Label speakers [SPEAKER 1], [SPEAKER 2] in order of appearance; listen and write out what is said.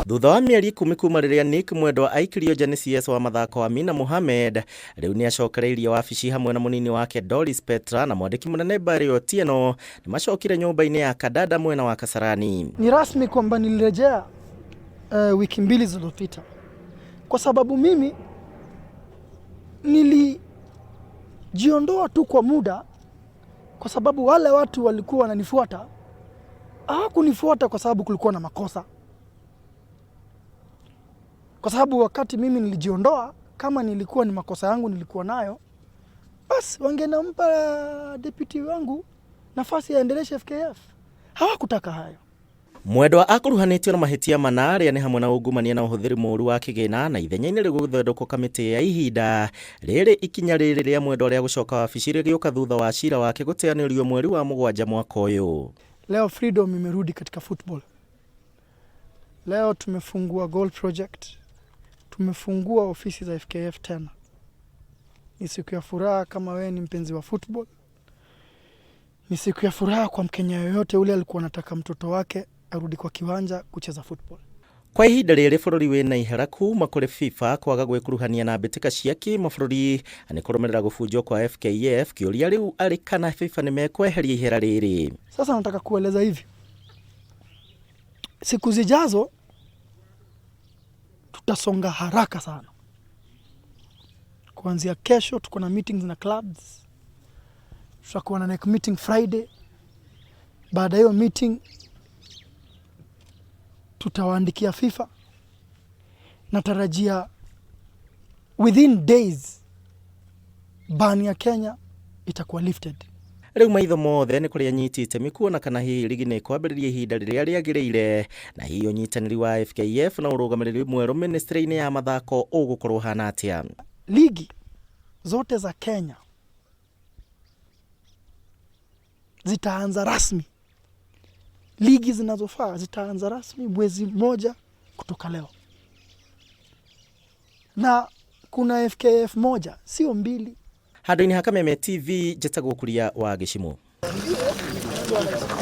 [SPEAKER 1] Thutha wa mĩeri 10 kuma rĩrĩa Nick Mwendwa aikirio nja nĩ CS wa mathako Amina Mohamed, rĩu nĩ acokereirie wabici hamwe na mũnini wake Doris Petra na mwandĩki mũnene Barry Otieno nĩ macokire nyũmba-inĩ ya Kandanda mwena wa Kasarani.
[SPEAKER 2] Ni rasmi kwamba nilirejea wiki 2 zilizopita kwa sababu mimi nilijiondoa tu kwa muda, kwa sababu wale watu walikuwa wananifuata hawakunifuata kwa sababu kulikuwa na makosa. Kwa sababu wakati mimi nilijiondoa, kama nilikuwa ni makosa yangu nilikuwa nayo, basi wangenampa deputy wangu nafasi aendeleshe FKF. Hawakutaka hayo.
[SPEAKER 1] Mwendwa akuruhanĩtio na mahĩtia mana arĩa nĩ hamwe na ungumania na ũhũthĩri mũũru wa kĩgĩna na ithenya-inĩ rĩu gũthondekwo kamĩtĩ ya ihinda rĩrĩ. Ikinya rĩrĩ rĩa Mwendwa rĩa gũcoka wabici rĩgĩũka thutha wa cira wake gũteanĩrio mweri wa 7 mwaka ũyũ.
[SPEAKER 2] Leo freedom imerudi katika football. Leo tumefungua goal project, tumefungua ofisi za FKF tena. Ni siku ya furaha kama wewe ni mpenzi wa football. Ni siku ya furaha kwa Mkenya yoyote ule alikuwa anataka mtoto wake arudi kwa kiwanja kucheza football.
[SPEAKER 1] Kwa ihinda rĩrĩ bũrũri wĩna ihera kuma kũrĩ FIFA kwaga gwĩkuruhania na mbĩtĩka cia kĩmabũrũri nĩ kũrũmĩrĩra gũbunjwo kwa FKF. Kĩũria rĩu arĩ kana FIFA nĩ mekweheria ihera rĩrĩ.
[SPEAKER 2] Sasa nataka kueleza hivi, siku zijazo tutasonga haraka sana. Kuanzia kesho tuko na meetings na clubs, tutakuwa na NEC meeting Friday. Baada hiyo meeting tutawaandikia FIFA. Natarajia within days ban ya Kenya itakuwa lifted.
[SPEAKER 1] Rĩu maitho mothe nĩ kũrĩa anyiti itemi kuona kana hihi rigi nĩ ĩkwambĩrĩria ihinda rĩrĩa rĩagĩrĩire na hihi ũnyitanĩri wa FKF na ũrũgamĩrĩri mwerũ ministry-inĩ ya mathako ũgũkorwo ũhana atĩa.
[SPEAKER 2] Ligi zote za Kenya zitaanza rasmi, ligi zinazofaa zitaanza rasmi mwezi mmoja kutoka leo, na kuna FKF moja, sio mbili.
[SPEAKER 1] Handũ-inĩ ha Kameme TV, njĩtagwo Kuria wa Gĩcimũ.